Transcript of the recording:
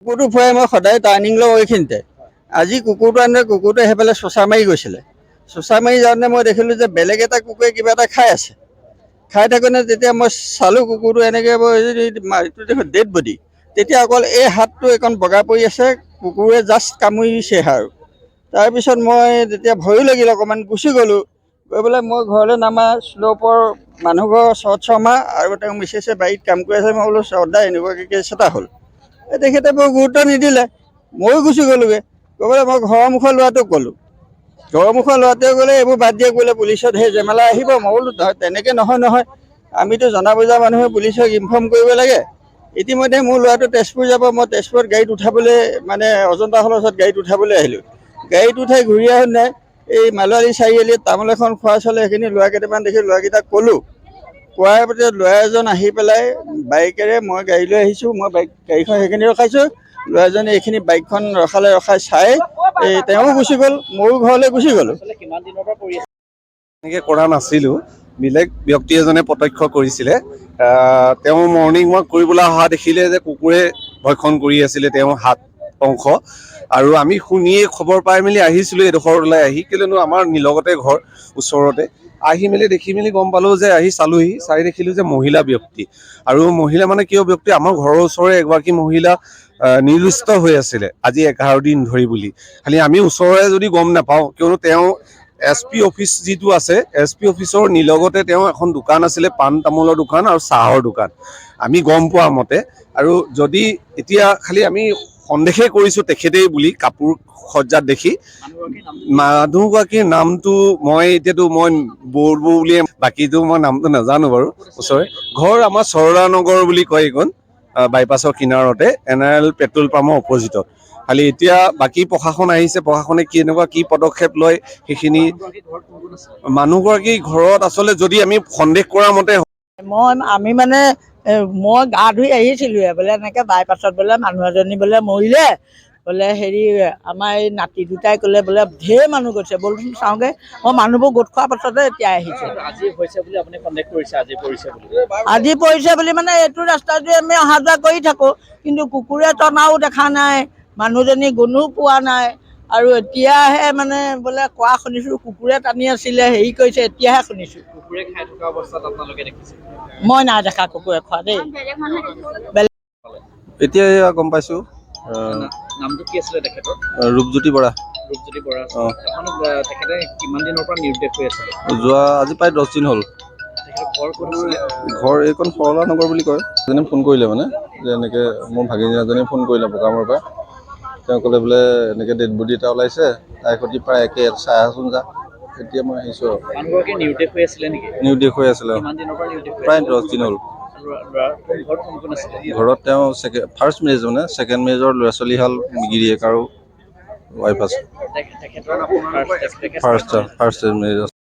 কুকুৰটো ফুৰাই মই সদায় টাৰ্ণিং লওঁ এইখিনিতে। আজি কুকুৰটো আনোতে কুকুৰটোৱে সেইফালে চোচা মাৰি গৈছিলে। চোচা মাৰি যাওঁতে মই দেখিলোঁ যে বেলেগ এটা কুকুৰে কিবা এটা খাই আছে। খাই থাকোঁতে তেতিয়া মই চালোঁ, কুকুৰটো এনেকৈ এইটো দেখোন ডেড বডি। তেতিয়া অকল এই হাতটো এইকণ বগা পৰি আছে, কুকুৰে জাষ্ট কামুৰিছে আৰু। তাৰপিছত মই তেতিয়া ভয়ো লাগিল অকণমান, গুচি গ'লোঁ। গৈ পেলাই মই ঘৰলৈ নামা শ্লোপৰ মানুহ ঘৰৰ শৰৎ শৰ্মা আৰু তেওঁৰ মিছেছে বাৰীত কাম কৰি আছে। মই বোলো, "শৰৎ দা, এনেকুৱাকৈ কেছ এটা হ'ল।" এই তেখেতে বৰ গুৰুত্ব নিদিলে। ময়ো গুচি গ'লোগৈ। গৈ পেলাই মই ঘৰৰ মুখৰ ল'ৰাটোক ক'লোঁ। ঘৰৰ মুখৰ ল'ৰাটোৱে ক'লে, "এইবোৰ বাদ দিয়ক বোলে, পুলিচত সেই জেমেলা আহিব।" মই বোলো, "নহয়, তেনেকৈ নহয় নহয়, আমিতো জনা বুজা মানুহে পুলিচক ইনফৰ্ম কৰিব লাগে।" ইতিমধ্যে মোৰ ল'ৰাটো তেজপুৰ যাব। মই তেজপুৰত গাড়ীত উঠাবলৈ, মানে অজন্তা হলৰ ওচৰত গাড়ীত উঠাবলৈ আহিলোঁ। গাড়ীত উঠাই ঘূৰি আহোঁতে এই মালোৱালি চাৰিআলিত তামোল এখন খোৱা চলে। সেইখিনি ল'ৰা কেইটামান দেখি ল'ৰাকেইটাক ক'লোঁ। কোৱাৰ পিছত ল'ৰা এজন আহি পেলাই বাইকেৰে, মই গাড়ী লৈ আহিছোঁ, মই বাইক গাড়ীখন সেইখিনি ৰখাইছোঁ। ল'ৰাজনে এইখিনি বাইকখন ৰখালে, ৰখাই চাই এই তেওঁ গুচি গ'ল, ময়ো ঘৰলৈ গুচি গ'লোঁ। আচলতে কিমান দিনৰ পৰা পৰি আছে? এনেকৈ কৰা নাছিলোঁ। বেলেগ ব্যক্তি এজনে প্ৰত্যক্ষ কৰিছিলে। তেওঁ মৰ্ণিং ৱাক কৰিবলৈ অহা দেখিলে যে কুকুৰে ভক্ষণ কৰি আছিলে তেওঁৰ হাত অংশ। আৰু আমি শুনিয়ে খবৰ পাই মেলি আহিছিলোঁ এইডোখৰলৈ আহি। কেলেনো আমাৰ নিলগতে ঘৰ, ওচৰতে। আহি মেলি দেখি মেলি গম পালোঁ যে আহি চালোহি, চাই দেখিলোঁ যে মহিলা ব্যক্তি। আৰু মহিলা মানে কিয় ব্যক্তি, আমাৰ ঘৰৰ ওচৰৰে এগৰাকী মহিলা নিৰুদ্দিষ্ট হৈ আছিলে আজি 11 দিন ধৰি বুলি। খালি আমি ওচৰৰে যদি গম নাপাওঁ, কিয়নো তেওঁ এছ পি অফিচ যিটো আছে, এছ পি অফিচৰ নিলগতে তেওঁ এখন দোকান আছিলে, পাণ তামোলৰ দোকান আৰু চাহৰ দোকান, আমি গম পোৱা মতে। আৰু যদি এতিয়া খালি আমি সন্দেহে কৰিছোঁ তেখেতেই বুলি কাপোৰ সজ্জাত দেখি। মানুহগৰাকীৰ নাম? মানুহগৰাকীৰ নামটো মই এতিয়াতো মই বৌ বৌ বুলিয়ে, বাকীটো মই নামটো নাজানো বাৰু। ওচৰৰে ঘৰ, আমাৰ চৰলা নগৰ বুলি কয় এইকণ, বাইপাছৰ কিনাৰতে এন আৰ এল পেট্ৰল পাম্পৰ অপজিটত। খালি এতিয়া বাকী প্ৰশাসন আহিছে, প্ৰশাসনে কেনেকুৱা কি পদক্ষেপ লয় সেইখিনি। মানুহগৰাকীৰ ঘৰত কোন কোন আছে? মানুহগৰাকী ঘৰত আচলতে যদি আমি সন্দেহ কৰা মতে আমি মানে মই গা ধুই আহিছিলোঁহে। বোলে এনেকৈ বাইপাছত বোলে মানুহ এজনী বোলে মৰিলে বোলে। হেৰি, আমাৰ এই নাতি দুটাই ক'লে বোলে ঢেৰ মানুহ গৈছে, ব'লচোন চাওঁগৈ। মই মানুহবোৰ গোট খোৱাৰ পাছতে এতিয়া আহিছোঁ। আজি হৈছে বুলি আপুনি সন্দেহ কৰিছে, আজি পৰিছে বুলি? আজি পৰিছে বুলি মানে এইটো ৰাস্তাতে আমি অহা যোৱা কৰি থাকোঁ, কিন্তু কুকুৰে টনাও দেখা নাই, মানুহজনী গুণো পোৱা নাই। আৰু এতিয়াহে মানে বোলে কোৱা শুনিছোঁ কুকুৰে টানি আছিলে, হেৰি কৰিছে, এতিয়াহে শুনিছোঁ। কুকুৰে খাই থকা অৱস্থাত আপোনালোকে দেখিছে? মই নাই দেখা কুকুৰে খোৱা দেই। এতিয়া এয়া গম পাইছোঁ। নামটো কি আছিলে তেখেতৰ? ৰূপজ্যোতি বৰা। ৰূপজ্যোতি বৰা। অ। আপোনালোক তেখেতে কিমান দিনৰ পৰা নিৰুদ্দেশ হৈ আছিলে? যোৱা আজি প্ৰায় 10 দিন হ'ল। তেখেতৰ ঘৰ ক'ত আছিলে? ঘৰ এইকণ সৰলা নগৰ বুলি কয়। এজনে ফোন কৰিলে, মানে যে এনেকৈ মোৰ ভাগিনী এজনীয়ে ফোন কৰিলে বোকামৰ পৰা। তেওঁ ক'লে বোলে এনেকৈ ডেড বডি এটা ওলাইছে, তাইৰ সৈতে প্ৰায় একে, চাই আহচোন যা। তেতিয়া মই আহিছোঁ আৰু। মানুহগৰাকী নিৰুদ্দেশ হৈ আছিলে নেকি? নিৰুদ্দেশ হৈ আছিলে, অ। কিমান দিনৰ পৰা নিৰুদ্দেশ হৈ প্ৰায় আছিলে? 10 দিন হ'ল। ঘৰত কোন কোন আছিলে? ঘৰত তেওঁ ফাৰ্ষ্ট মেৰেজ, মানে ছেকেণ্ড মেৰেজৰ ল'ৰা ছোৱালীহাল, গিৰিয়েক আৰু ৱাইফ আছে। তেখেতৰ ফাৰ্ষ্ট ফাৰ্ষ্ট মেৰেজ।